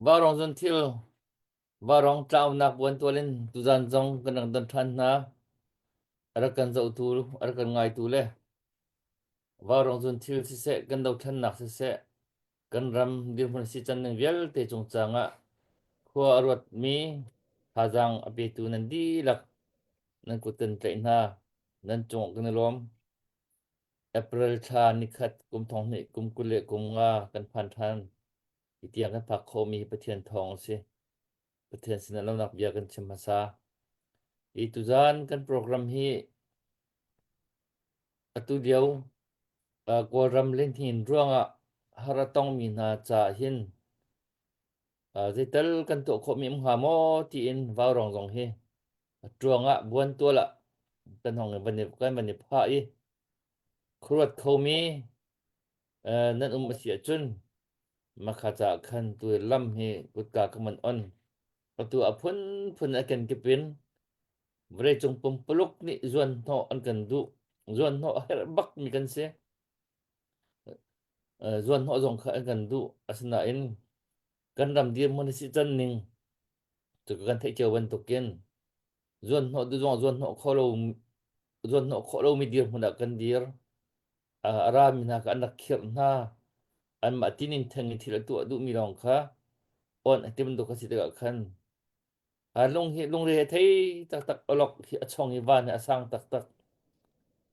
Vaurawng zun thil, vaurawng tlaunak buantual in tuzan zong kan rak don ṭhan hna. A rak kan zohtu, a rak kan ngaitu le vaurawng zun thil siseh, kan dothlennak siseh, kan ram dirhmun si can ning vialte cungcang ah khua a ruatmi thazaang a petu nan dihlak nan kut kan tlaih hna. Nan cungah kan i lawm. April thla nikhat kum thong hnih kum 25 kan phan ṭhan. Hi tiang kan phak khawhmi hi Pathian thawng a si. Pathian sinah lonak bia kan chim hmasa. Hi tuzan kan program hi atu lio uh, Kawlram lihnin ruangah har a tongmi hna caah hin uh, zeital kan tuah khawhmi um hnga maw tiin vaurawng zong hi ṭuang ah buantual ah kan hong van i kan van i phah i khuaruat khomi nan um a si ahcun makha caah khan tu lam hi kutka ka man on. Atu a phunphun a kenkip in vawleicung pumpuluk nih zuanhnawh an kan duh. Zuanhnawh a herh bakmi kan si. Zuanhnawh zong kha an kan duh. Asinain kan ram dirhmun a si can ning cu kan theih cio bantukin zuanhnawh duh zong zuanhnawh kho lo zuanhnawh khawh lomi dirhmun ah kan dir. A rami hna kha an rak khirh hna. Anmah tinin theng in thil a tuah duhmi lawng kha on a ti bantuk a si tikah khan a lung hi lungre he thei taktak awlok hi a chong i van hi a sang taktak.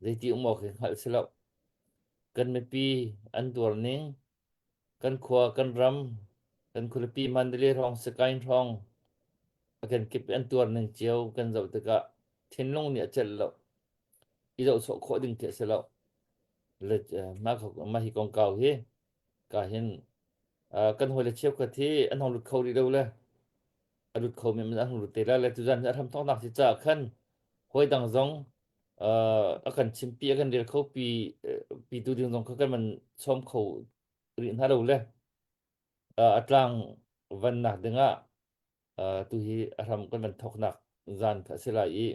Zeiti um awk hi hngalh si lo. Kan mipi an tuar ning, kan khua, kan ram, kan khualipi Mandalay hrawng, Sagaing hrawng, a kenkip an tuar ning cio kan zoh tikah thinlung nih a celh lo. I zohsawh khawh ding khi a si lo. Le mah mah hi kongkau hi ka hin kan hawile cheukhat hi an hong lut kho rih lo le a lut kho mi an hong lut te la le tuzan hi a hram thawknak si caah khan hawi dang zong a kan chimpi a kan rel kho pi pi tu ding zong kha kan man sawm kho rih hna lo le a tlang vannak dingah tu hi a hram kan van thawknak zan kha a si lai i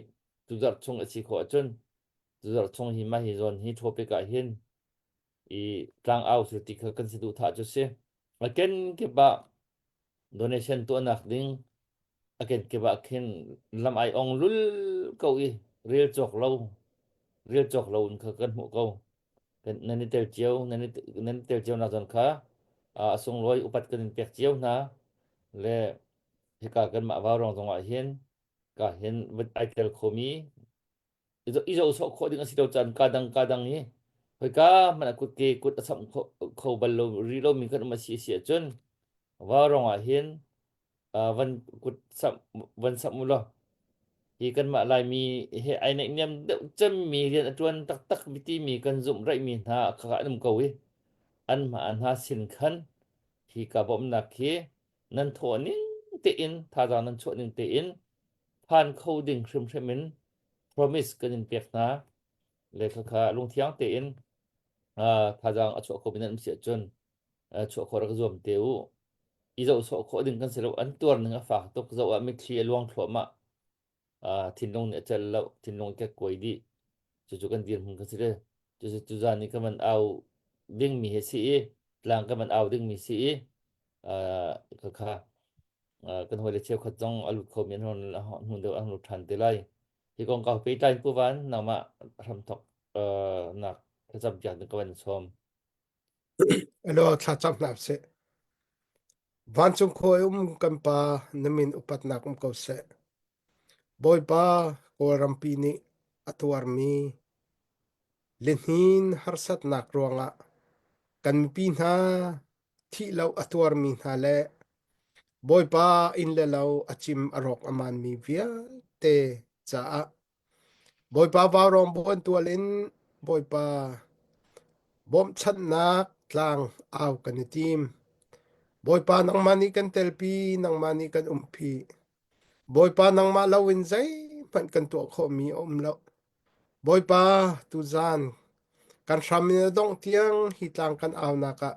tuzarh chung a si khawh ahcun tuzarh chung hi mah hi zawn hi topic ah hin i tlang au sil ti kha kan si duh thah cu si. A ken kip ah donation tuahnak ding a ken kip ah khin lam ai ong lul ko i rel cawk lo rel cawk lo in kha kan hmuh ko. Kan nan i tel cio nan i nan i tel cio nak zawn kha a sunglawi upat kan in pek cio hna. Le hika kanmah vaurawng zong ah hin ka hin ai tel khomi i zoh sawh khawh ding a si lo caan ka dang ka dang hi khoika hmanh ah kut ke kut a samh kho bal lo rih lomi kan um a si si ahcun vaurawng ah hin van kut samh van samh u law hi kanmah Laimi he ai naihniam deuh cemmi rian a ṭuan taktak timi kan zumh raihmi hna kha an um ko i anmah hna sin khan hi ka bawmhnak hi nan thawh ning tein thazaang nan chuah ning tein phan kho ding hrimhrim in promise kan in pek hna le khakha lungthiang tein thazaang a chuah kho mi nan um si ahcun chuah khawh rak zuam te u. I zoh sawh khawh ding kan si lo. An tuar ning a fak tuk. Zoh ah mitthli a luang thluahmah. Thinlung nih a celh lo. Thinlung a kekkuai dih. Cucu kan dirhmun kan si le. Cucu tuzan i kan van au dingmi hi si i tlang kan van au dingmi si i khakha kan hawile cheukhat zong a lut khomi an hnu deuh an lut ṭhan te lai. Hi kongkau pehtlai in Pu Van nangmah hramthok nak thlacam piak ding ka van sawm. Alo thlacam hna sih. Vancung khua i um kan Pa na min upatnak um ko seh. Bawipa Kawlrampi nih a tuarmi lihnin harsatnak ruangah kan mipi hna thih lo a tuarmi hna le Bawipa inn le lo a cim a rawk a manmi vialte caah Bawipa vaurawng buantual in Bawipa bawmhchanhnak tlang au kan i tim. Bawipa nangmah nih kan telpi, nangmah nih kan umpi. Bawipa nangmah loin zeihmanh kan tuah khawhmi a um lo. Bawipa tuzan kan hram in a dongh tiang hi tlang kan aunak ah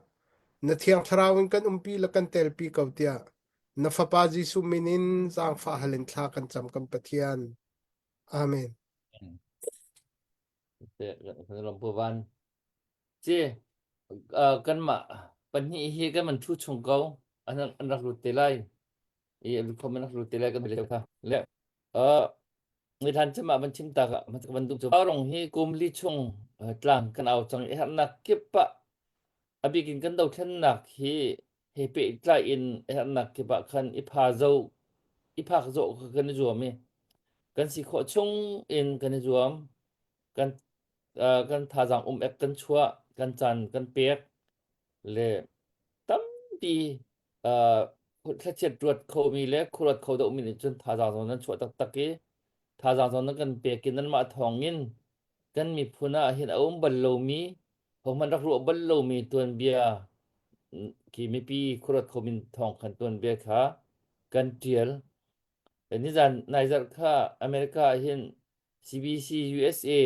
na Thiang Thlarau in kan umpi le kan telpi ko tiah na Fapa Jesuh min in zaangfah hal in thla kan cam kan Pathian. Amen. Van. Ci kanmah pahnih hi kan man thu chung ko. An an rak lut te lai. I an khom an rak lut te lai kan le kha. Le uh Nithlan cem ah van chim tak ah van duh cu rong hi kum li chung tlang kan au cang i harnak kip ah a bik in kan dothlennak hi he pehtlai in hernak kip ah khan i pha zo i phak zawh kha kan i zuam i kan si khawh chung in kan i zuam kan kan thazaang um ek kan chuah kan caan kan pek le tampi thlachiat ruat khomi le khuaruat kho deuhmi nih cun thazaang zong nan chuah taktak i thazaang zong nan kan pek i nanmah thawngin kan miphun ah hin a um bal lomi hohmanh rak ruah bal lomi tuanbia khi mipi khuaruat khomi thawng khan tuanbia kha kan tial. Nizan nai zarh kha America ah hin CBC USA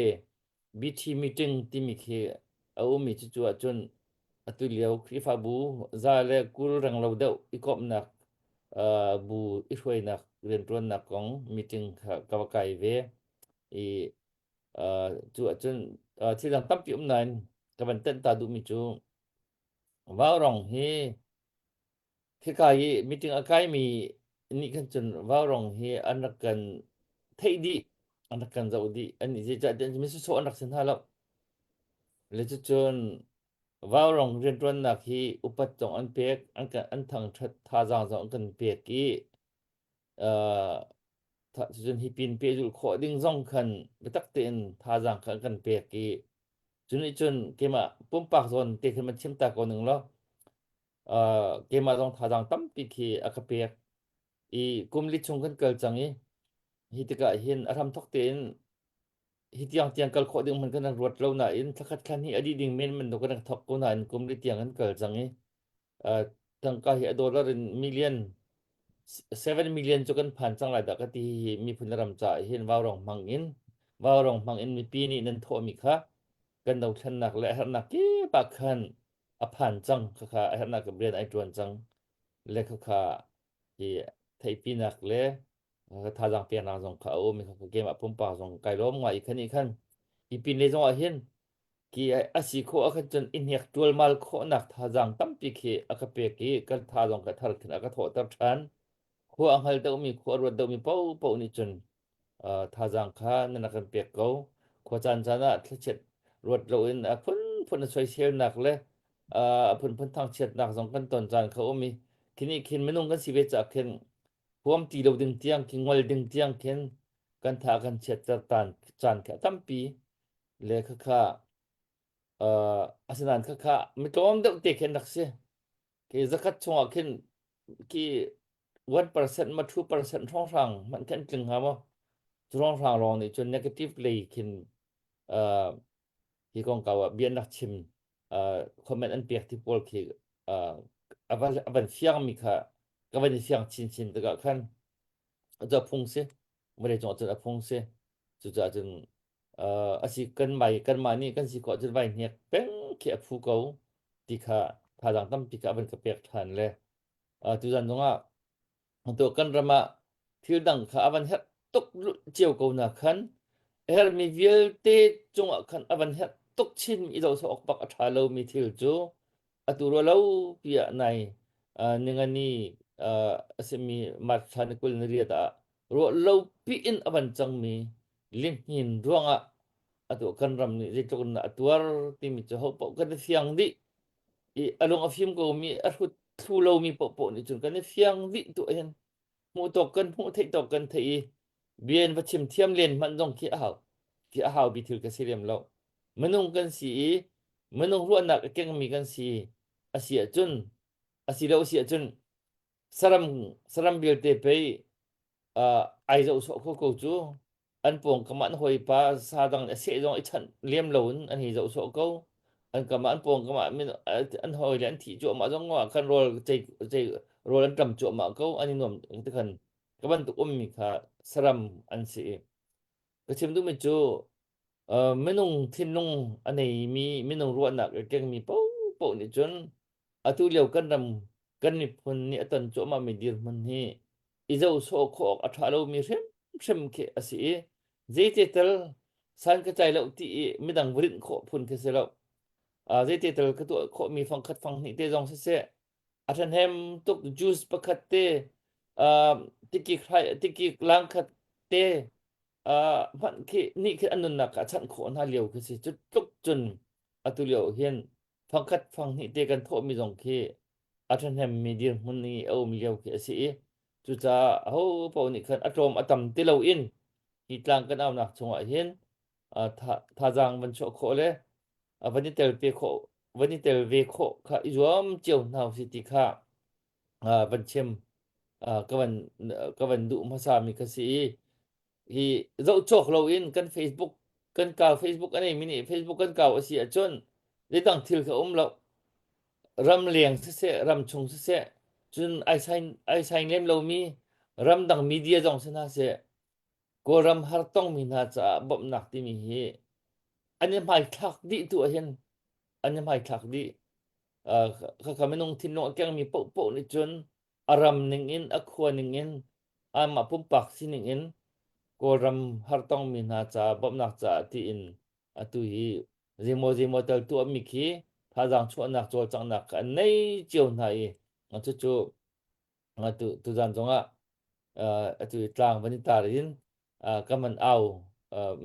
BT meeting timi khi a ummi cucu ahcun atu lio Khrihfabu 120 renglo deuh i komhnak bu i hruainak rianṭuannak kong meeting kha ka va kai ve i cu ahcun thil dang tampi um nain ka van tenh ta duhmi cu Vaurong hi Khika i meeting a kaimi nih khan cun vaurong hi an rak kan theih dih, an rak kan zoh dih. An nih zeicahtiah mi sawsawh an rak si hna lo. Le cucun vaurong rianṭuannak hi upat zong an pek, an kan an thangṭhat thazaang zong an kan pek i uh, cucun hi pin pehzulh khawh ding zong khan biatak tein thazaang kha an kan pek i cu nih cun keimah pumpak zawn te khan van chim ta ko ning law Uh, keimah zong thazaang tampi khi a ka pek i kum li chung kan kal cang i hi tikah hin a hramthok tein hi tiang tiang kal khawh ding hmanh kan rak ruat lo nain thlakhat thla hnih a dih ding men man kan rak thok ko nain kum li tiang kan kal cang i uh, tangka hi a dollar in million 7 million cu kan phan cang lai dah ka ti hi miphun ram ca hin vaurong hmang in vaurong hmang in mipi nih nan thawhmi kha kan dothlennak le hernak kip ah khan a phan cang khakha a herhnak rian ai ṭuan cang le khakha hi theihpinak le thazaang peknak zong kha a um i khakha game ah pumpak zong kai lawm ngai i khani khan hi pin le zong ah hin ki a si khawh ah khan cun i hnek ṭualmal khawhnak thazaang tampi khi a ka pek i kan tha zong ka thar khin a ka thawhter ṭhan khua a hngal deuhmi khua a ruat deuhmi paohpaoh nih cun thazaang kha nan rak kan pek ko. Khua caan caan ah thlachiat ruat loin a phunphun a soiselnak le a phunphun thangchiatnak zong kan ton caan kha um i khini khin minung kan si ve caah khin huam ti lo ding tiang khi ngol ding tiang khin kan tha kan chiatter tan caan kha tampi le khakha asinain khakha mi tlawm deuh te khin rak si. Khi zakhat chungah khin khi 1% ma 2% hrawnghrang hmanh khin tling hnga maw? Cu hrawnghrang lawng nih cun negative lei khin uh, hi kongkau ah bia an rak chim uh, comment an pek ti pawl khi uh, a van a van fiangmi kha ka van i fiang chinchin tikah khan cu a phung si vawlei cungah cun a phung si cucaah cun uh, a si kan mai kanmah nih kan si khawh cun vai hnek peng khi a phu ko ti kha thazaang tampi kha a van ka pek ṭhan le uh, tuzan zongah tu kan ram ah thil dang kha a van herh tuk cio ko na khan hermi vialte cungah khan a van herh tuk chin i zoh awk bak a ṭha lomi thil cu atu ro lo piah nai uh, ningani uh, a simi March thla ni 28 ah ruah lo piin a van cangmi lihnin ruangah atu kan ram nih zeitluk in a tuar timi cu ho paoh kan i fiang dih i a lung a fim komi a hrut thlu lomi paohpaoh nih cun kan i fiang dih tu hin hmuh tawk kan hmuh theih tawk kan theih i bian va chim thiam len hmanh zong khi a hau khi a hau bi thil ka si lem lo minung kan si i minung ruahnak a kengmi kan si a si ahcun a si lo si ahcun saram saram vialte pei uh, ai zoh sawh kho ko cu an pawngkam ah an hawipa sa dang a seh zong i chanh lem lo in an hi zoh sawh ko an kam ah an pawngkam ah min an hawi le an thih cuahmah zong ah khan rawl cei cei rawl an ṭam cuahmah ko an i nuam ti khan ka bantuk ummi kha saram an si i ka chim duhmi cu uh, minung thinlung a neimi minung ruahnak a kengmi paohpaoh nih cun atu lio kan ram kan miphun nih a ton cuahmahmi dirhmun hi i zoh sawh khawh awk a ṭha lomi hrimhrim khi a si i zeite tal san ka tlai lo ti i midang va rinh khawh phun khi si lo. Uh, zeite tal ka tuah khawhmi fangkhat fanghnih te zong siseh. A ṭhahnem tuk juice pakhat te uh, tikik hrai tikik lang khat te uh, hmanh khi nih khi an nunnak kha a chanh khawh hna lio khi si. Cu tluk cun atu lio hin fangkhat fanghnih te kan thawhmi zong khi a ṭhahnemmi dirhmun i a um lio khi a si i cucaah aho paoh nih khan a tlawm a tam ti loin hi tlang kan aunak chungah hin thazaang van chuah khawh le van i tel ve khawh van i tel ve khawh kha i zuam cio hna usih ti kha van chim ka van ka van duh hmasa mi kha si i hi zoh cawk loin kan Facebook kan kau Facebook a neimi nih Facebook kan kau a si ahcun zeidang thil kha um lo ram leng siseh ram chung siseh cun ai sign ai sign lem lomi ramdang media zong si hna seh Kawlram hartongmi hna caah bawmhnak timi hi an i hmaithlak dih tu ahhin an i hmaithlak dih. Uh, khakha minung thinlung a kengmi paohpaoh nih cun a ram ning in a khua ning in amah pumpak sining in Kawlram hartongmi hna caah bawmhnak caah tiin atu hi zeimaw zeimaw tal tuahmi khi thazaang chuahnak cawlcanghnak kha an nei cio hna i cucu tu tuzan zongah atu tlang van i tar in ka man au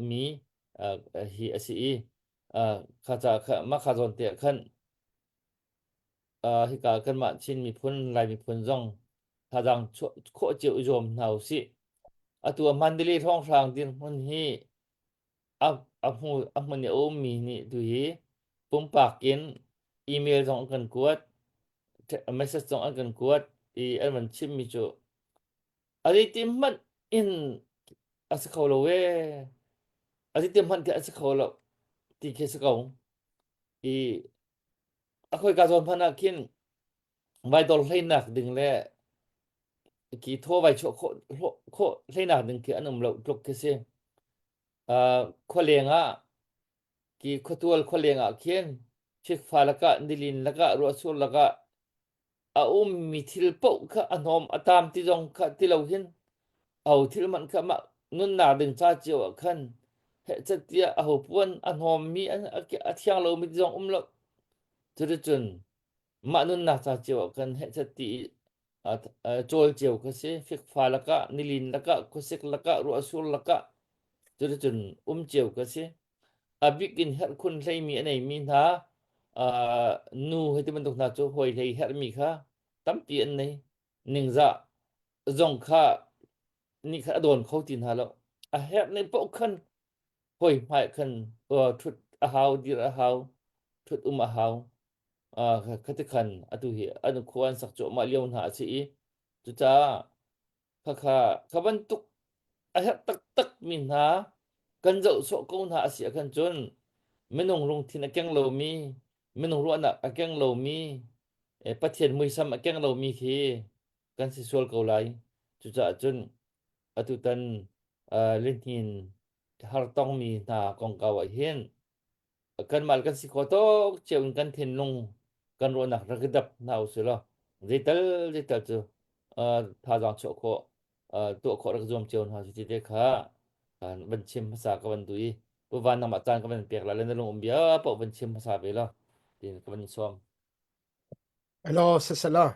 mi hi a si i kha ca kha mah kha zawn te ah khan hika kanmah Chin miphun Lai miphun zong thazaang chuah khawh cio i zuam hna usih. Atu a Mandalay hrawnghrang dirhmun hi a a hmu a hmun i a ummi nih tu hi pumpak in email zong an kan kuat message zong an kan kuat i an van chimmi cu a zeiti hmanh in a si kho lo ee a zeiti hmanh khi a si kho lo ti khi si ko i a khoika zawn hmanh ah khin vaidor hleinak ding le ki thaw vai chuah khawh khawh hleinak ding khi an um lo tluk khi si. Uh, khualeng ah ki khuatual khualeng ah khin fikfa lakah nilin lakah ruahsur lakah a ummi thil paoh kha a hnawm a tam ti zong kha ti lo hin aho thil hmanh kha mah nunnak ding ca cio ah khan hehchat tiah aho puan a hnawmmi a thiang lomi ti zong um lo. Cuticun mah nunnak ca cio ah khan hehchat ti i cawl cio kha si fikfa lakah nilin lakah khuasik lakah ruahsur lakah cuticun um cio kha si a bik in herhkhun hleimi a neimi hna nu hei ti bantuk hna cu hawi hlei herhmi kha tampi an nei ningzah zong kha nih khan a dawn kho ti hna lo a herh ning paoh khan hawi hmai khan ṭhut a hau dir a hau ṭhut um a hau Khati khan atu hi an khua an sak cuahmah lio hna a si i cucaah khakha kha bantuk a herh taktak mi hna kan zoh sawh ko hna a si ah khan cun minung lungthin a keng lomi minung ruahnak a keng lomi Pathian muisam a keng lomi khi kan si sual ko lai. Cucaah cun atutan lihnin hartongmi hna kongkau ah hin kanmah kan si kho tawk cio in kan thinlung kan ruahnak rak i dap hna usih law zeital zeital cu thazaang chuah khawh tuah khawh rak zuam cio hna ti te kha van chim hmasa ka van duh i Pu Van nangmah caan ka van pek la le na lung um bia paoh van chim hmasa ve law tiin ka van sawm. Hello, sisala.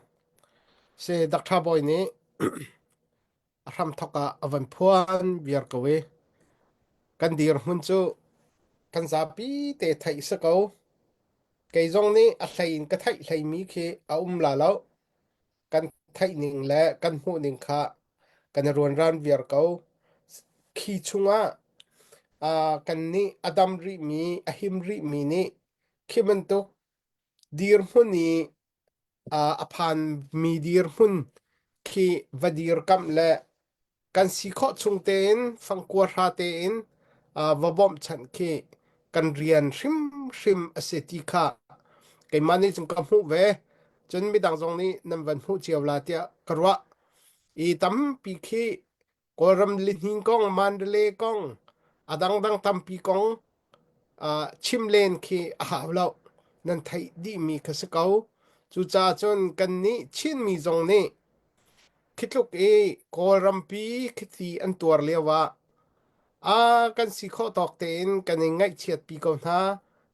Si Dr. Boy nih a hramthawk ah a van phuan viar ko i kan dirhmun cu kan zapi te theih si ko. Kei zong nih a hlei in ka theih hleimi khi a um la lo. Kan theih ning le kan hmuh ning kha kan i ruanran viar ko. Khi chungah uh, kan nih a dam rihmi, a him rihmi nih khi bantuk dirhmun i a phanmi dirhmun khi va dirkamh le kan si khawh chung tein fangkua hra tein va bawmhchanh khi kan rian hrimhrim a si ti kha keimah nih cun ka hmuh ve. Cun midang zong nih nan van hmuh cio la tiah ka ruah. I tampi khi Kawlram lihnin kong, Mandalay kong, a dangdang tampi kong chim len khi a hau lo. Nan theih dihmi kha si ko. Cucaah cun kannih Chinmi zong nih khi tluk i Kawlrampi khiti an tuar lio ah ah kan si khawh tawk tein kan in ngaihchiatpi ko hna,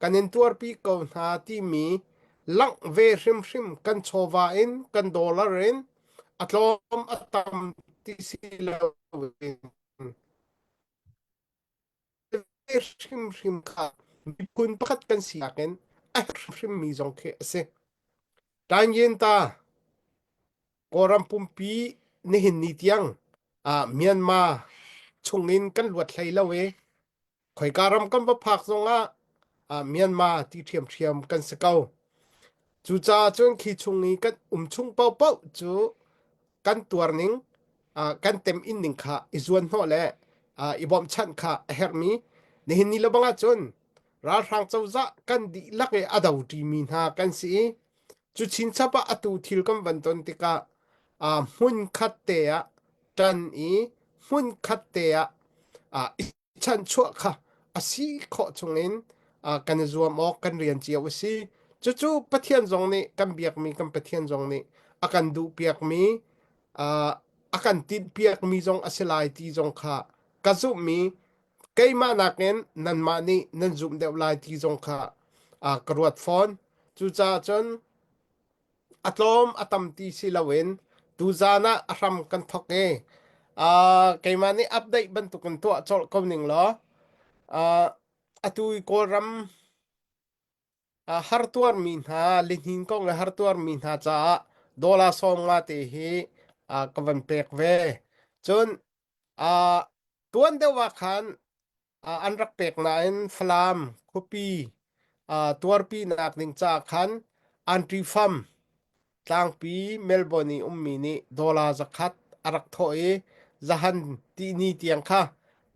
kan in tuarpi ko hna timi langh ve hrimhrim kan chawva in kan dollar in a tlawm a tam ti si loin hrimhrim kha miphun pakhat kan sinak in a hrimhrimmi zong khi a si. Tanyin ta Kawlram pumpi nihin ni tiang ah Myanmar chungin kan luat hlei lo i khoika ram kan va phak zongah ah Myanmar ti ṭhiamṭhiam kan si ko. Cucaah cun khi chung i kan um chung paohpaoh cu kan tuar ning ah kan tem-in ning kha i zuan hnawh le ah i bawmhchanh kha a herhmi nihin ni lebang ahcun ralhrang cozah kan dihlak i a doṭimi hna kan si i Cu chinchap ah atu thil kan van ton tikah aa hmunkhat te ah ṭan i hmunkhat te ah aa i chanchuah kha a si khawh chungin aa kan i zuam awk kan rian cio a si. Cucu Pathian zong nih kan biakmi kan Pathian zong nih a kan duhpiakmi aa a kan tinhpiakmi zong a si lai ti zong kha ka zumhmi keimah nakin nanmah nih nan zumh deuh lai ti zong kha aa ka ruat fawn. Cucaah cun a tlawm a tam ti si loin tuzaan ah a hram kan thawk i uh, keimah nih update bantukin tuah colh ko ning law uh, atu i Kawlram uh, hartuarmi hna lihnin kong le hartuarmi hna caah dollar 50 te hi uh, ka van pek ve. Cun uh, tuan deuh ah khan an rak pek nain Falam khuapi tuarpinak ding caah khan Antifam tlangpi Melbourne i ummi nih dollar 100 a rak thawh i zahan tihni tiang kha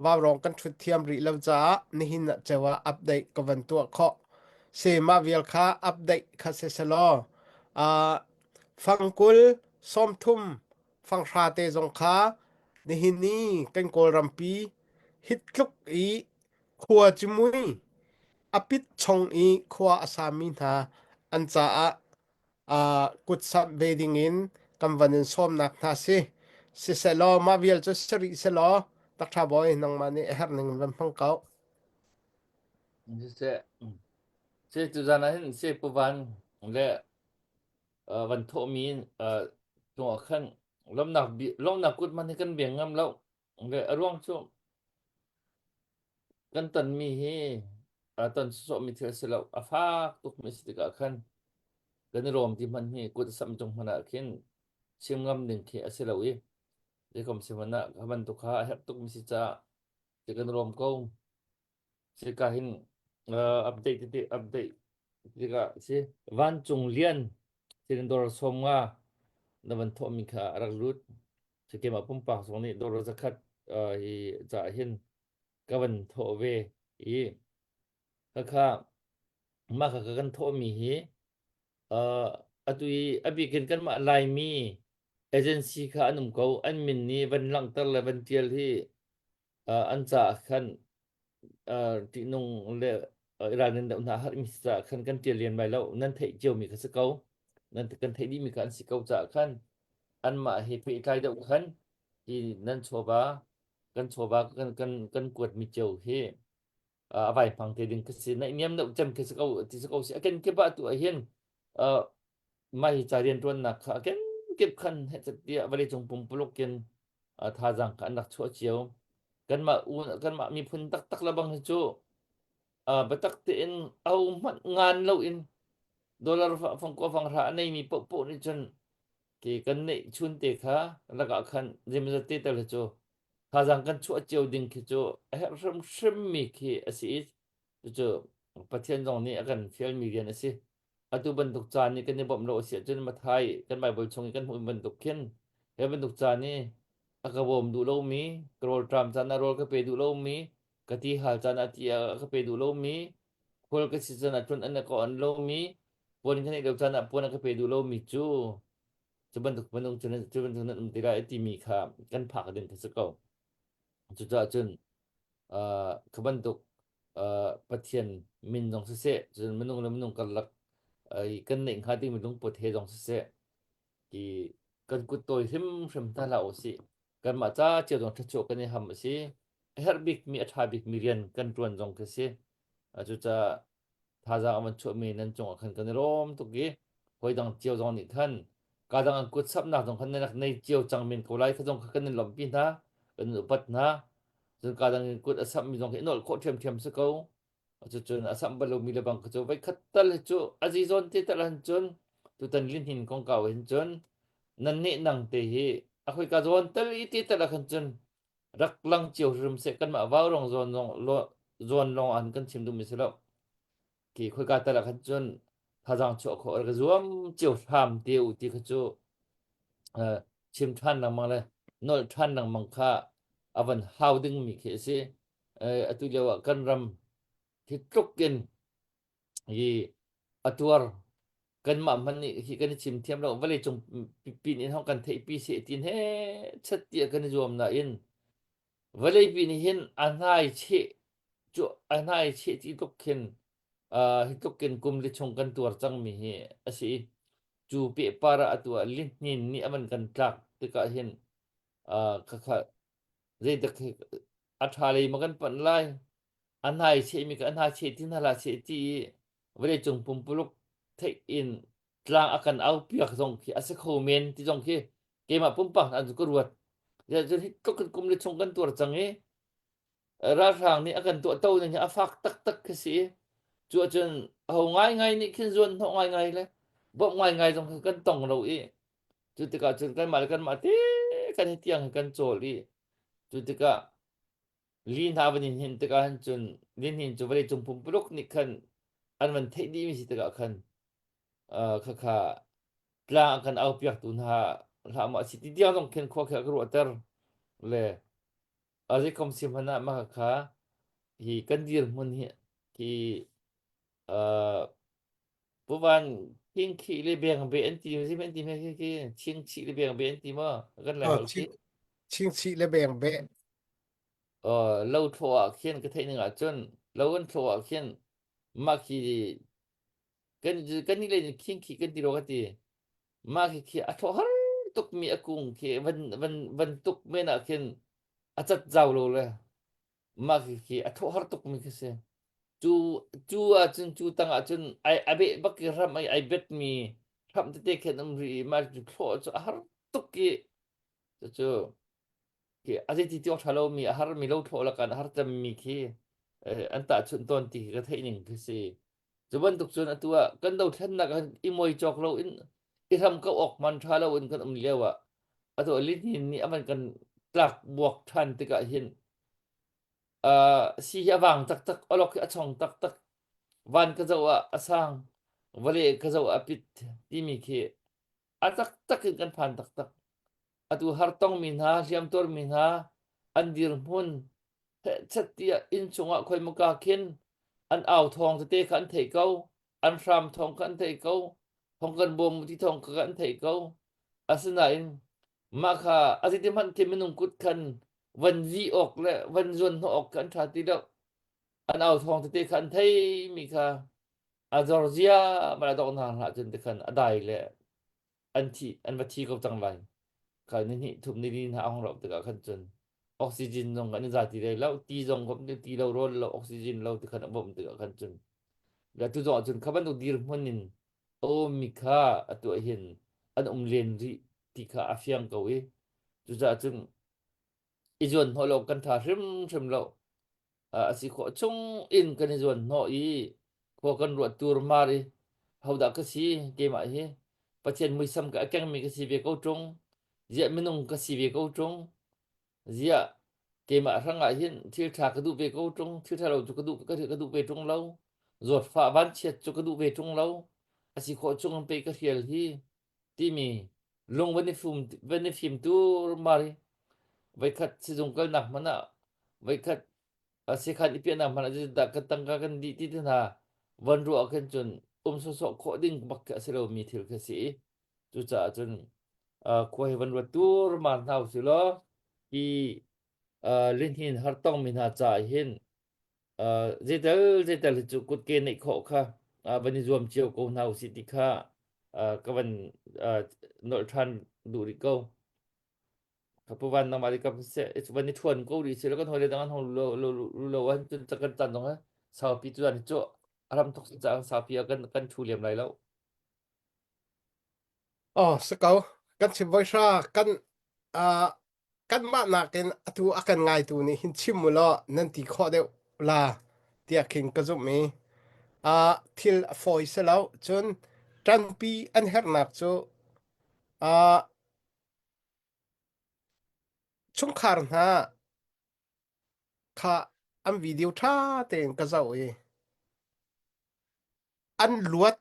vaurawng kan ṭhut thiam rih lo caah nihin ah ceu ah update ka van tuah khawh. Se mah vial kha update kha si selaw uh, fangkul 30 fanghra te zong kha nihin ni kan Kawlrampi Hi tluk i khua cu mui a pit chung i khua a sami hna an caah uh, kutsamh ve dingin kan van in sawmnak hna si. Sisehlaw mah vial cu si rih selaw takṭha bawi nangmah nih a herh ning in van hmang ko. Siseh, se tuzan ah hin se puvan le uh, van thawhmi uh, cungah khan lawmnak lawmnak kut man hi kan beng ngam lo. Le a ruang cu kan tonmi hi aa ton sawsawhmi thil a si lo. A fak tukmi a si tikah khan kan i rawm ti hmanh hi kut a samh cung hmanh ah khin chim ngam ding khi a si lo i zeikom si hmanh ah kha bantuk kha a herh tukmi si caah ti kan rawm ko. Sika hin uh, update tete update tikah si vancung lian sin dor 50 na van thawhmi kha a rak lut. Sikim ah pumpak zong nih dor 100 uh, hi ca hin ka van thawh ve i khakha mah kha kan thawhmi hi uh, atu i a bikin kanmah Laimi agency kha an um ko an min nih van langhter le van tial hi uh, an caah khan uh, ṭihnung le uh, ralrin deuh hna harmi caah khan kan ṭial len lai lo nan theih ciomi kha si ko nan kan theih dihmi kha an si ko caah khan anmah he pehtlai deuh khan hi nan chawva kan chawva kan kan kan kuatmi cio hi uh, a vai hmang te ding ka si naih niam deuh cem khi si ko ti si ko si a ken kip ah tu ah hin uh, mah hi ca rianṭuannak kha a kenkip khan heh tiah vawleicung pumpuluk in thazaang kha an rak chuah cio. Kanmah u kanmah miphun taktak le bang hi cu biatak tein ahohmanh ngan loin dollar fangkua fanghra a neimi paohpaoh nih cun ke kan neih chun te kha lakah khan zeimawzat te tal hi cu thazaang kan chuah cio ding khi cu a herh hrimhrimmi khi a si i cucu Pathian zong nih a kan fialmi rian a si. Atu bantuk caan i kan i bawmh lo a si ahcun Mathai kan Baibal chung i kan hmuh bantuk khin he bantuk caan i a ka bawm duh lomi, ka rawlṭam caan ah rawl ka pe duh lomi, ka ti hal caan ah ti a ka pe duh lomi, khual ka si caan ah tlun an ka on lomi, puan ka neih lo caan ah puan a ka pe duh lomi cu cu bantuk minung cu cu bantuk nan um ti lai timi kha kan phak ding kha si ko. Cucaah cun uh, kha bantuk uh, Pathian min zong siseh, cun minung le minung karlak uh, kan neih hnga dingmi lungput he zong siseh, ti kan kut tawi hrimhrim hna hlah usih. Kanmah ca cio zong ṭhachuah kan i ham a si. A herh bikmi, a ṭha bikmi rian kan ṭuan zong khi si. Uh, cucaah Thazaang a van chuahmi nan cungah khan kan i lawm tuk i hawi dang cio zong nih khan ka dang an kut sapnak zong khan nan rak nei cio cang men ko lai kha zong kha kan in lawmhpi hna, kan in upat hna. Cun ka dang in kut a sammi zong khi i nolh khawh ṭhiamṭhiam si ko. Cucun a samh bal lomi le bang kha cu voikhat tal hi cu a zizawn te tal han cun tutan lihnin kongkau hin cun nan nehnang te hi a khoika zawn tal i te tal ah khan cun rak lang cio hrim seh kanmah vaurong zawn zong zawn lawng an kan chim duhmi si lo khi khoika tal ah khan cun thazaang chuah khawh rak zuam cio hram te u ti kha cu chim ṭhan lengmang le nolh ṭhan lengmang kha a van hau dingmi khi a si. Atu lio ah kan ram hi tluk in hi a tuar kanmah hmanh nih hi kan i chim thiam lo vawleicung pin in hong kan theihpi seh tin he chat tiah kan i zuam nain vawleipi nih hin a hnai cheh cu a hnai cheh ti tluk khin hi tluk in kum li chung kan tuar cangmi hi a si i cu pehpar ah atu ah lihnin nih a van kan tlak tikah hin khakha zeidak a ṭha lei ma kan panh lai a hnai chehmi ka a hna cheh ti hna hlah seh ti i vawleicung pumpuluk theih in tlang a kan au piak zong khi a si kho men ti zong khi keimah pumpak hna cu ka ruat. Cun hi tluk in kum le chung kan tuar cang i ralhrang nih a kan tuah to ning hi a fak taktak khi si. Cu ahcun ho ngaingai nih khin zuan hnawh ngaingai le bawmh ngaingai zong kha kan tong lo i cu tikah cun kanmah le kanmah te kan hi tiang hi kan cawl i cu tikah li hna van in hin tikah hin cun lihnin cu vawleicung pumpuluk nih khan an van theih dihmi si tikah khan khakha tlang an kan aupiaktu hna hlah maw a si ti tiang zong khin khua khi a ka ruahter le a zeikom si hmanh ah mah kha hi kan dirhmun hi hi Puvan thingkhih le bengbe an ti si an ti hme khi khi chingchih le bengbe an ti maw kan lai holh khi Chingchih le bengbe. Lo thlawh ah khin ka theih ning ah cun lo an thlawh ah khin mah khi kan kan nih le khingkhih kan ti ro ka ti mah khi khi a thlawh har tuk mi a kung khi van van van tuk men ah khin a cat zau lo le mah khi khi a thawh har tuk mi khi si. Cu cu ahcun cu tang ahcun ai a beh bak i hram ai ai bet mi hram tete khin um rih i mah cu thlawh cu a har tuk i cucu khi a zeiti ti awk ṭha lomi a har mi lo thlawh lakan a har cemmi khi an tahchunh tawn ti khi ka theih ning khi si. Cu bantuk cun atu ah kan dothlennak ah i muai cawk lo in i hram ko awk man ṭha lo in kan um lio ah atu lihnin nih a van kan tlak buak ṭhan tikah hin si hi a vang taktak, awlok hi a chong taktak, van ka zoh ah a sang, vawlei ka zoh ah a pit timi khi a taktak in kan phan taktak. Atu har tongmi hna, hliamtuarmi hna, an dirhmun hehchet tiah inn chungah khoimuka khin an au thawng tete kha an theih ko, an hram thawng kha an theih ko, thong kan bawm ti thawng kha an theih ko. Asinain mah kha a zeiti hmanh khi minung kut khan van vih awk le van zuan hnawh awk kha an ṭha ti lo. An au thawng tete kha an theimi kha a zor zia mal a donghnak hna cun ti khan a dai le an thi an va thi ko cang lai. Kha ni hnih thum ni li hna a hong rauh tikah khan cun oxygen zong kan i za ti lai lo, ti zong kom ti lo rawl lo oxygen lo ti khan a bawmh tikah khan cun le tu zong cun kha bantuk dirhmun in a ummi kha atu ah hin an um len rih ti kha a fiang ko i cucaah cun i zuan hnawh lo kan ṭha hrimhrim lo. A si khawh chung in kan i zuan hnawh i khua kan ruat turmar i hodah ka si keimah hi Pathian muisam ka a kengmi ka si ve ko ṭung ziah minung ka si ve ko ṭung ziah keimah hrangah hin thil ṭha ka duh ve ko ṭung thil ṭha lo cu ka duh ka duh ve ṭung lo zawtfah vanchiat cu ka duh ve ṭung lo a si khawh chung in pei ka hrial hi timi lung van i fum van i fim turmar i voikhat sizung kalnak hmanh ah voikhat sikhan i piahnak hmanh ah zeitindah kan tangka kan dih ti te hna van ruah khin cun um sawsawh khawh ding bak khi a si lomi thil khi a si i cucaah cun khua hi van ruat turmar hna usih law hi lihnin hartongmi hna caah hin zeital zeital hi cu kutke neih khawh kha van i zuam cio ko hna usih ti kha ka van nolh ṭhan duh rih ko. Ka pu van nangmah ka se van i ṭhuan ko rih si lo kan hawile dang an hong lo lo lo an cun kan tan zong saupi tu an cu. A ram thok caang saupi ah kan kan thu liam lai lo. Oh, si ko. Kan chim voi hra kan uh, kanmah nakin atu a kan ngaitu nih hin chim u law nan ti khawh deuh la tiah khin ka zumh i uh, thil a fawi si lo. Cun ṭanpi an herhnak cu uh, chungkhar hna kha an video ṭha tein ka zoh i an luat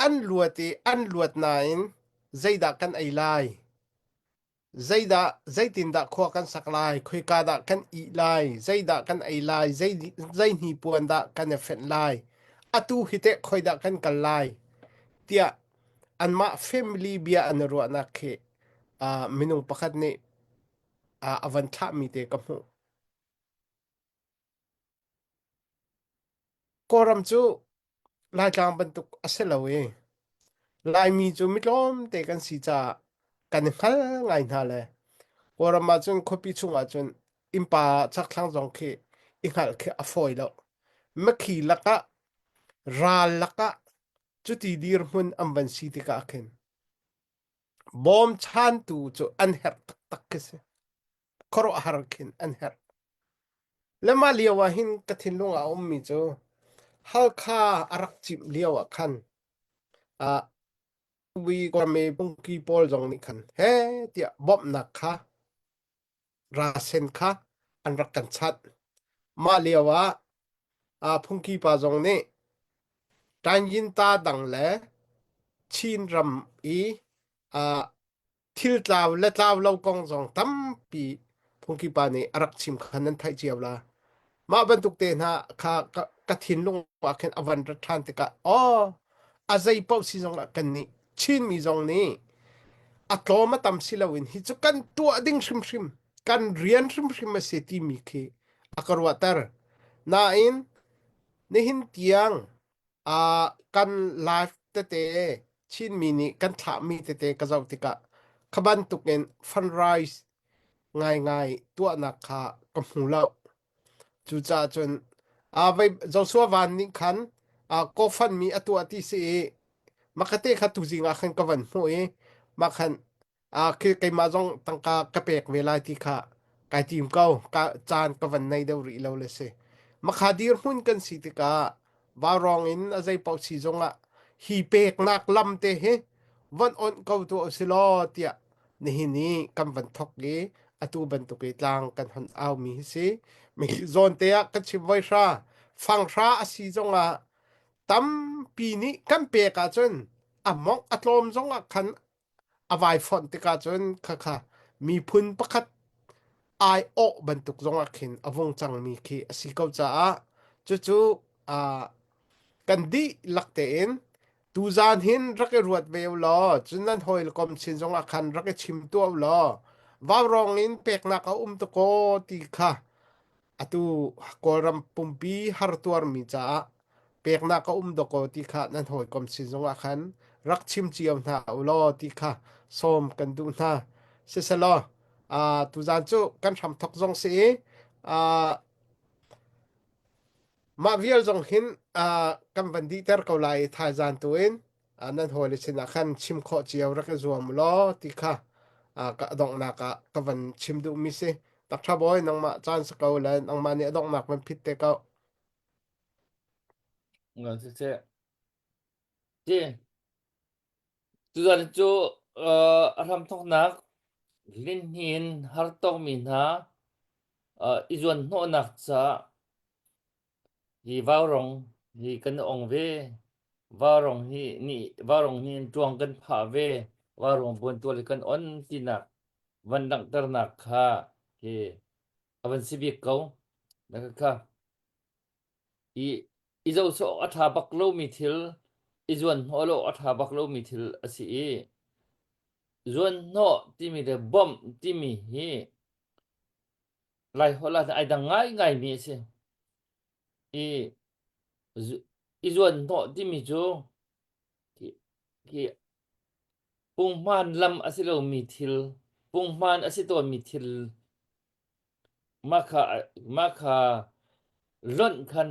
an luat i an luat nain zeidah kan ei lai zeidah zeitindah khua kan sak lai khoika dah kan ih lai zeidah kan ei lai zei zei hnipuan dah kan i fenh lai atu hi teh khoidah kan kal lai tiah anmah family bia an i ruahnak khi uh, minung pakhat nih uh, a van thlahmi te ka hmuh Kawlram cu Laitlang bantuk a si lo i Laimi cu mi tlawmte kan si caah kan i hngal ngai hna le Kawlram ah cun khuapi chung ah cun innpa chakthlang zong khi i hngalh khi a fawi lo. Makhi lakah ral lakah cuti dirhmun an van si tikah khin bawmchantu cu an herh taktak khi si. Khuaruahhar khin an herh. Le mah lio ah hin ka thinlung ah a ummi cu Halkha a rak cimh lio ah khan ah Kawlmi pungki pawl zong nih khan he tiah bawmhnak kha rasen kha an rak kan chanh. Mah lio ah ah phungki pa zong nih Tanyinta dang le Chin ram i ah thil tlau le tlau lo kong zong tampi phungki pa nih a rak chim kha nan theih cio la. Mah bantuk te hna kha ka, ka thinlung ah khin a van rat ṭhan tikah aw a zei paoh si zong ah kan nih Chinmi zong nih a tlawm a tam si loin hi cu kan tuah ding hrimhrim kan rian hrimhrim a si timi khi a ka ruahter. Nain nihin tiang uh, kan live tete Chinmi nih kan thlahmi tete ka zoh tikah kha bantukin fundraise ngaingai tuahnak kha ka hmu lo. Cucaah cun uh, vei Joshua Van nih khan uh, GoFundMe a tuah ti si i makate kha tuzing ah khan ka van hmuh i mah khan Ah, khi keimah zong tangka ka pek ve lai ti kha kai tim ko. Ka caan ka van nei deuh rih lo le si. Makha dirhmun kan si tikah vaurawng in a zei paoh si zongah hi peknak lam te hi von onh ko tuah usih law tiah nihin i kan van thok i atu bantuk i tlang kan hon au mi hi si. Mi zawn te ah kan chim voi hra fang hra a si zongah tampi nih kan pek ahcun a mongh a tlawm zongah khan a vai fonh tikah cun khakha miphun pakhat ai awh bantuk zongah khin a vung cangmi khi a si ko caah cucu uh, kan dihlak tein tuzaan hin rak i ruat ve u law cun nan hawikom sin zongah khan rak i chim tuah u law vaurawng in peknak a um takaw ti kha Atu Kawlram pumpi hartuarmi caah peknak a um dawkaw ti kha nan hawikom sin zongah khan rak chim cio hna u law ti kha sawm kan duh hna. Siselaw, uh, tuzaan cu kan hramthok zong si i uh, mah vial zong hin uh, kan van dihter ko lai i thaizaan tu in uh, nan hawile sinah khan chim khawh cio rak i zuam u law ti kha uh, ka donghnak ah ka van chim duhmi si. Takṭha bawi nangmah caan si ko le nangmah nih a donghnak van phit te ko. Ngan siseh. Ti tuzan cu uh, a hramthawknak linhnin hartongmi hna uh, i zuan hnawhnak caah Hi vaurong hi kan ong ve. Vaurong hi nih vaurong hi in ṭuang kan phah ve. Vaurong buantual hi kan on tinak van langhternak kha hi a van si bik ko. Na ka kha i i zoh sawh a ṭha bak lomi thil, i zuan hnawh lo a ṭha bak lomi thil a si i zuan hnawh timi le bawmh timi hi Laiholh ah ai dang ngaingaimi a si. I i zuanhnawh timi cu hi punghman lam a si lomi thil, punghman a si tawnmi thil mah kha mah kha lonh khan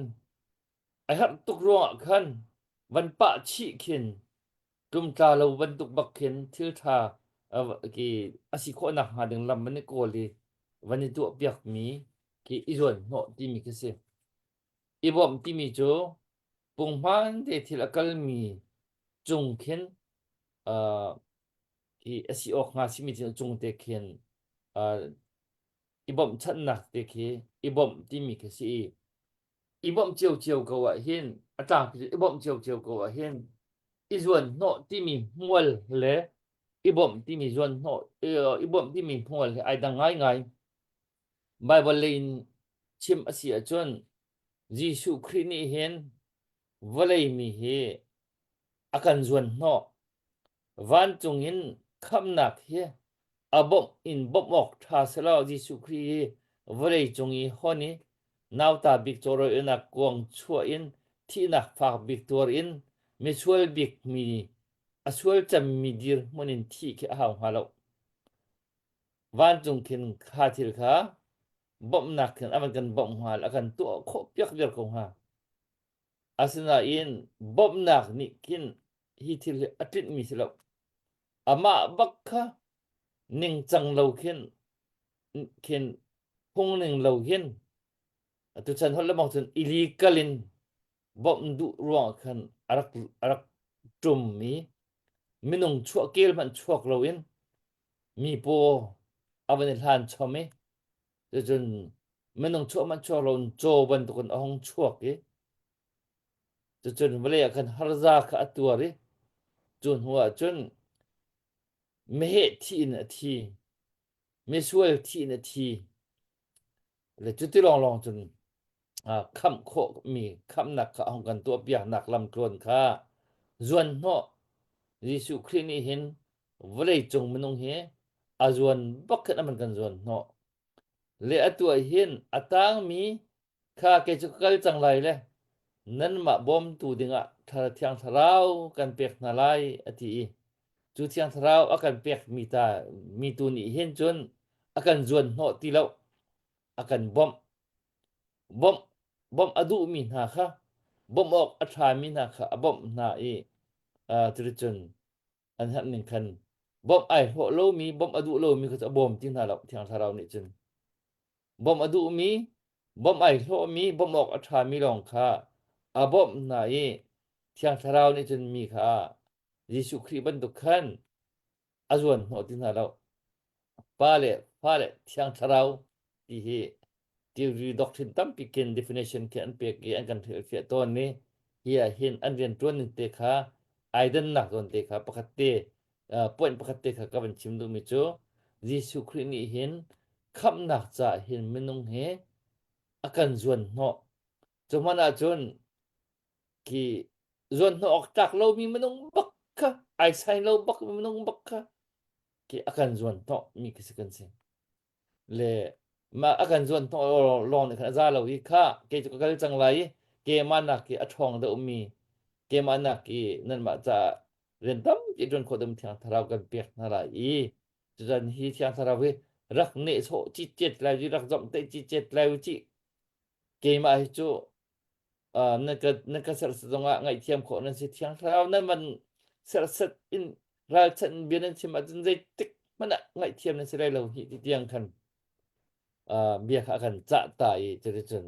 a. A herh tuk ruangah khan van pah chih khin tlumtla lo bantuk bak khin thil ṭha ki a si khawh nakhnga ding lam van i kawl i van i tuahpiakmi khi i zuanhnawh timi khi si. I bawmh timi cu punghman te thil a kalmi cung khin uh, i a si awk hnga simi thil cung te khin uh, i bawmhchanhnak te khi i bawmh timi khi si i i bawmh ciocio ko ah hin a tlangpi cu i bawmh ciocio ko ah hin i zuanhnawh timi hmual le i bawmh timi zuanhnawh i bawmh timi hmual he ai dang ngaingai. Baibal lei in chim a si ahcun Jesuh Khrih nih hin vawlei mi hi a kan zuanhnawh. Vancung in khamhnak hi a bawmh in bawmh awk ṭha selaw Jesuh Khrih hi vawlei cung i hon i nauta bik cawrawinak kuang chuah in thihnak fak bik tuar in misual bik mi a sual cemmi dirhmun in thih khi a hau hnga lo. Vancung khin kha thil kha bawmhnak khin a van kan bawmh hnga a kan tuah khawh piak viar ko hnga. Asinain bawmhnak nih khin hi thil hi a tlinhmi si lo. Amah bak kha ningcang lo khin khin phungning lo hin atuchan holh lemang cun illegal in bawmh duh ruangah khan a rak a rak ṭum i minung chuah kel hmanh chuak loin mi paw a van i hlan chom i cucun minung chuah hmanh chuak loin caw bantukin a hung chuak i cucun vawlei ah khan harza kha a tuar i cu hnu ah cun meheh thi in a thi misual thi in a thi le cuti lawnglawng cun khamh khawhmi khamhnak kha a hung kan tuahpiaknak lamtluan kha zuanhnawh Jesuh Khrih nih hin vawlei cung minung hi a zuan bak khin a man kan zuanhnawh Le atu ah hin a tangmi kha kei cu ka kal cang lai le nanmah bawmtu dingah Thiang Thlarau kan pek hna lai a ti i cu Thiang Thlarau a kan pekmi ta mi tu nih hin cun a kan zuan hnawh ti lo a kan bawmh bawmh bawmh a duhmi hna kha bawmh awk a ṭhami hna kha a bawmh hna i uh, cuticun an herh ning khan bawmh ai hlawh lomi bawmh a duh lomi kha cu a bawm ti hna lo thiang thlarau nih cun bawmh a duhmi bawmh ai hlawhmi bawmh awk a ṭhami lawng kha a bawmh hna i thiang thlarau nih cun mi kha Jesuh Khrih bantuk khan a zuan hnawh ti hna lo Pa le Fa le Thiang Thlarau ti hi theory doctrine tampi khin definition khi an pek i an kan hrilhfiah tawn i hi ah hin an rianṭuan ning te kha ai dannak zawn te kha pakhat te point pakhat te kha ka van chim duhmi cu Jesuh Khrih nih hin khamhnak caah hin minung hi a kan zuan hnawh. Cu hmanh ahcun khi zuan hnawh awk tlak lomi minung bak kha ai sai lo bak minung bak kha khi a kan zuan hnawh mi khi si kan si. Le mah a kan zuan hnawh lawng nih khan a za lo i kha kei cu ka kal cang lai i keimah nak hi a ṭhawng deuhmi keimah nak i nanmah caah rian tampi ṭuan khawh deuhmi thiang thlarau kan pek hna lai i cucan hi thiang thlarau hi rak nehsawh citcet lai i rak zomhtaih citcet lai u cih keimah hi cu na ka na ka serhsat zongah ngaihthiam khawh nan si thiang thlarau nan van serhsat in ralchanh bia nan chim ahcun zeitik hmanh ah ngaihthiam nan si lai lo hi ti tiang khan bia kha a kan cah ta i cuticun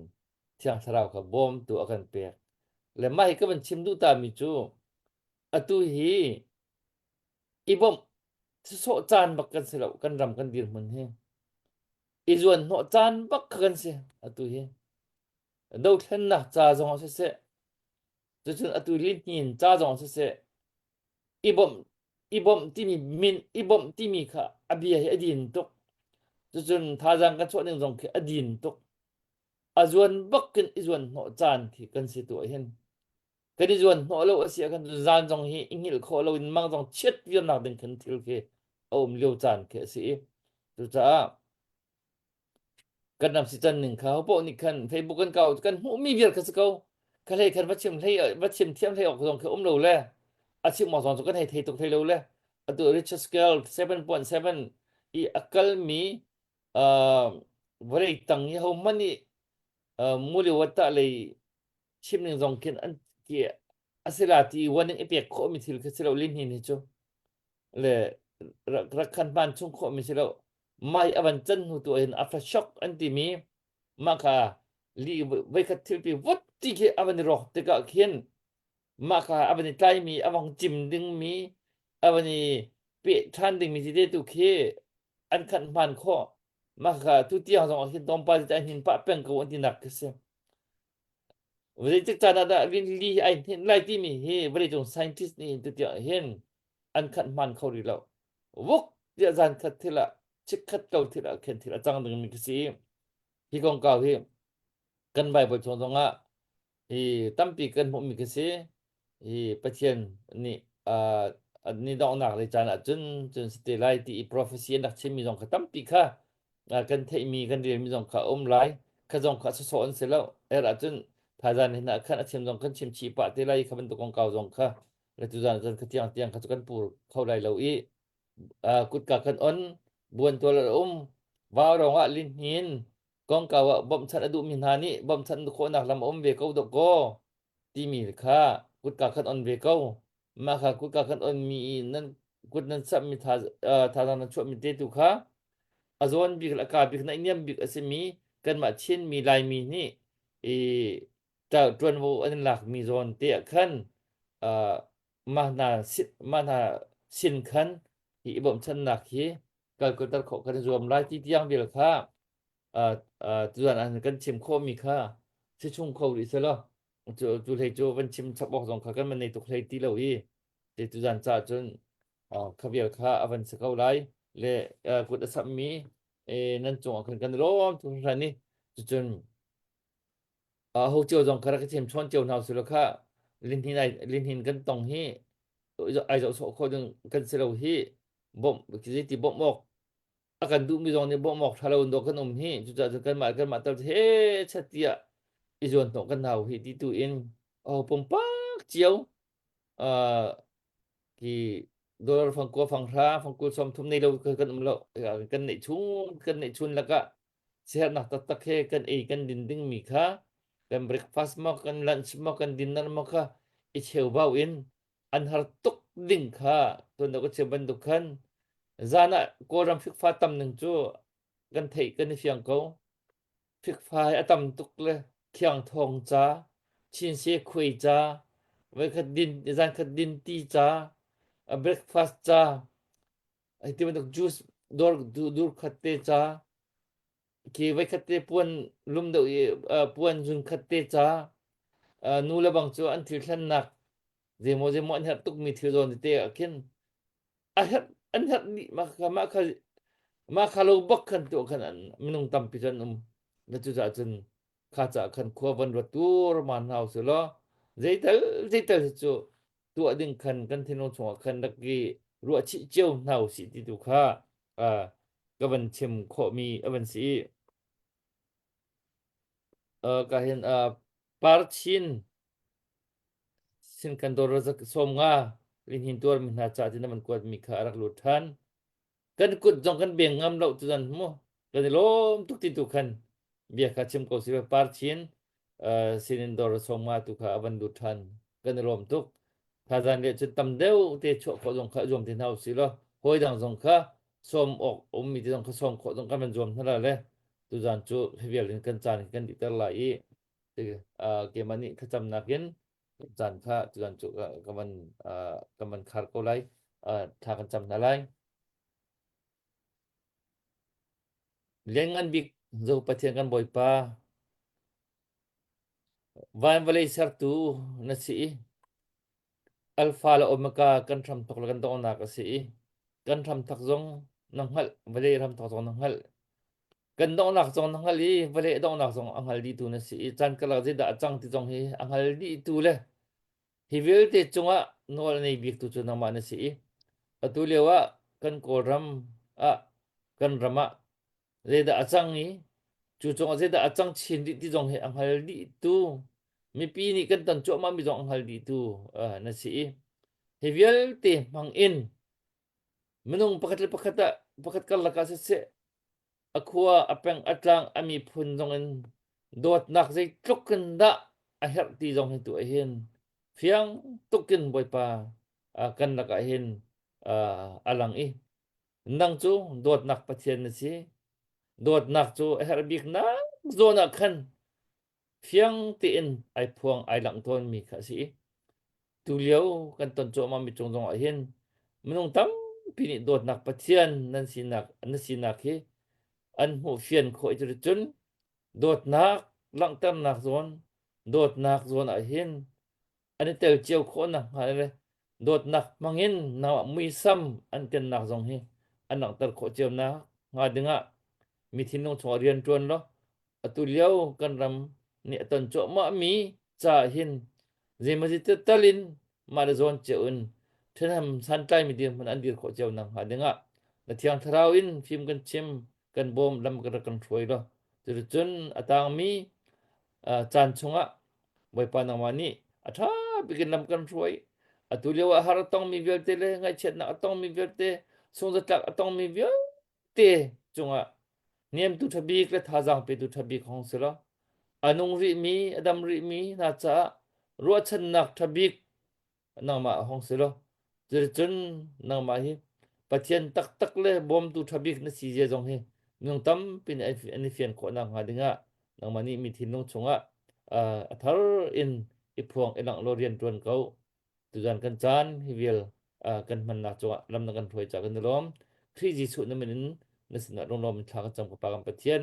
thiang thlarau kha bawmtu a kan pek le mah hi ka van chim duh ta mi cu atu hi i bawmh sawh caan bak kan si lo kan ram kan dirhmun hi i zuan hnawh caan bak kha kan si atu hi dothlennak ca zong ah siseh cucun atu lihnin ca zong ah siseh i bawmh i bawmh timi min i bawmh timi kha a bia hi a din tuk cucun thazaang kan chuah ning zong khi a din tuk a zuan bak kin i zuan hnawh caan khi kan si tu hin kan i zuan hnawh lo a si ah khan zan zong hi i hngilh khawh lo in mang zong chiat viarnak ding khan thil khi a um lio caan khi a si i cucaah Kan ram si can ning kha hopoh nih khan Facebook kan kau kan hmuhmi vial kha si ko. Kha hlei khan va chim hlei va chim thiam hlei awk zong khi um lo le a chim awk zong cu kan hei thei tuk hlei lo le atu Richard Scale 7.7 i a kalmi uh, vawlei tang i ho hmanh nih uh, muliwata lei chim ning zong khin an ti asila ti warning i pek khawh mi thil kha si lo lihnin hi cu le rak khan hman chung khawh mi si lo mai avan can hnu tu hin aftershock an ti mi mah kha li voikhat thilpi vut ti khi avan i rawk tikah khin mah kha avan i tlai mi avang cim ding mi avan i pe ṭhan ding mi ti tu khi an khan hman khawh mah kha tu tiang zong ah hin tlawmpal te an hin pah peng ko an ti nak khi si Zeitik caan ah dah rinli hi ai hninh lai timi hi vawleicung scientist nih hin tutiang hin an khat hman kho rih lo. Vuk tiah zan khat thil ah chikkhat ko thil ah khin thil a cang dingmi khi si. Hi kongkau hi kan Bible chung zongah hi tampi kan hmuhmi khi si. Hi Pathian nih uh, ni donghnak lei caan ah cun cun si te lai ti i prophecy an rak chimmi zong kha tampi kha kan theihmi kan relmi zong kha a um lai kha zong kha sawsawh an si lo er ahcun thaizan hin ah khan a chim zong kan chim chih pah te lai kha bantuk kongkau zong kha le tuzan cun kha tiang tiang kha cu kan pur kho lai lo i kutka kan on buan tual a um vau rong ah lin hin kongkau ah bawmhchanh a duhmi hna nih bawmhchanh khawhnak lam a um ve ko dok kaw timi kha kutka kan on ve ko mah kha kutka kan onmi i nan kut nan samhmi thazaang nan chuahmi te tu kha a zawn bik le a ka bik naihniam bik a simi kanmah Chinmi Laimi nih i ṭuanvo an in lakmi zawn te ah khan mah hna mah hna sin khan hi i bawmhchannak hi kalkulter khawh kan i zuam lai ti tiang vial kha tuzan ah kan chim khawhmi kha si chung kho rih selaw cu cu hlei cu van chim chap awk zong kha kan van nei tuk hlei ti lo i te tuzan ca cun kha vial kha a van si ko lai le kut a sammi nan cungah khan kan lawm tuk hran i cucun ho cio zong kha rak i chim chawn cio hna usih law kha linhin ai linhin kan tong hi ai zoh sawh kho ding kan si lo hi bawmh zeiti bawmh awk a kan duhmi zong nih bawmh awk ṭha lo in dawh kan um hi cucaah cun kanmah kanmah tal he chat tiah i zuan hnawh kan hau hi ti tu in aho pumpak cio uh, ki dollar fang kua fang hra fang kul som thum nei lo kan um lo kan neih chung kan neih chun lakah sihernak taktak he kan ei kan din ding mi kha kan breakfast ma kan lunch ma kan dinner ma kha i cheu bau in an har tuk ding kha tuan ka chim bantuk khan zan ah Kawlram fikfa tam ning cu kan theih kan i fiang ko fikfa hi a tam tuk le khiang thawng ca chinse khuai ca voikhat din zan khat din ti ca a breakfast ca ai ti bantuk juice dor dur khat te ca khi voikhat te puan lum deuh i puan zun khat te ca nu le bang cu an thil thlennak zeimaw zeimaw an herh tukmi thil zawn tete ah khin a herh an herh dih mah kha mah kha mah kha lo bak khan tuah khan an minung tampi cu an um na cucaah cun kha caah khan khua van ruat tur ma hna usih law zeital zeital hi cu tuah ding khan kan thinlung chungah khan rak i ruah chih cio hna usih ti tu kha ka van chim khawhmi a van si i ka hin parchin sin kan dawr som nga linhin tuar mi hna ca tin man kuat mi kha a rak lut than kan kut zong kan beng ngam lo tu zan mu kan i lawm tuk ti tu khan bia kha chim ko si parchin sinin dawr som nga tu kha a van lut than kan i lawm tuk thazan le cun tam deuh te chuah khawh zong kha zuam te hna usih law hawi dang zong kha sawm awk ummi te zong kha sawm khawh zong kan van zuam hna la le tuzan cu hi vial in kan caan kan dihter lai i keimah nih thlacamnak in caan kha tuzan cu ka van ka van khar ko lai thla kan cam hna lai Lianngan bik zo Pathian kan Bawipa van vawlei sertu na si i Alpha le Omega kan hramthawk le kan donghnak a si i kan hramthawk zong na hngalh vawlei hramthawk zong na hngalh kan donghnak zong na hngalh i vawlei donghnak zong a hngal dihtu na si i caan karlak zeidah a cang ti zong hi a hngal dihtu le hi vialte cungah nawl a nei biktu cu nangmah na si i atu lio ah kan Kawlram ah kan ram ah zeidah a cang i cu cungah zeidah a cang chin rih ti zong hi a hngal dihtu mipi nih kan ton cuahmah mi zong a hngal dihtu uh, na si i hi vialte hmang in minung pakhat le pakhat ah pakhat karlak ah siseh a khua a peng a tlang a miphun zong in dawtnak zeitluk in dah. a herh ti zong hi tu ah hin fiang tukin Bawipa kan lakah hin a lang i nang cu dawtnak Pathian na si. Dawtnak cu a herh biknak zawn ah khan fiang tein ai phuang ai langh tawnmi kha a si i tulio kan ton cuahmah mi cung zong ah hin minung tampi nih dawtnak Pathian nan sinak na sinak hi an hmuh fian khawh i cuticun dawtnak langhternak zawn dawtnak zawn ah hin an i tel cio khawh nakhnga le dawtnak hmangin nangmah muisam an kennak zong hi an langhter khawh cio nak hnga dingah mi thinlung chungah rian ṭuan law atu lio kan ram nih a ton cuahmah mi ca hin zeimaw tal in mah le zawn cio in ṭhahnem santlai mi dirhmun an dir khawh cio nak hnga dingah na thiang thlarau in fim kan chim kan bawm lam kan rak kan hruai law cuticun a tangmi caan chungah Bawipa nangmah nih a ṭha bikin lam kan hruai. Atu lio ah har a tongmi vialte le ngaihchiatnak a tongmi vialte, sungzatlak a tongmi vialte cungah niamtu ṭha bik le thazaang petu ṭha bik hong si law, a nung rihmi, a dam rihmi hna caah ruahchannak ṭha bik nangmah hong si law cuticun nangmah hi Pathian taktak le bawmtu ṭha bik na si zia zong hi minung tampi nih an i fian khawh nakhnga dingah nangmah nih mi thinlung chungah a thar in i phuang i langh law rian ṭuan ko. Tuzan kan caan hi vial kan hmannak cungah lam na kan hruai caah kan i lawm. Khrih Jesuh na min in na sinah lunglawm in thla kan cam ka Pa kan Pathian.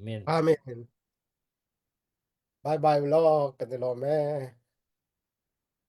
Amen. Amen. Bye bye law kan i lawm ee.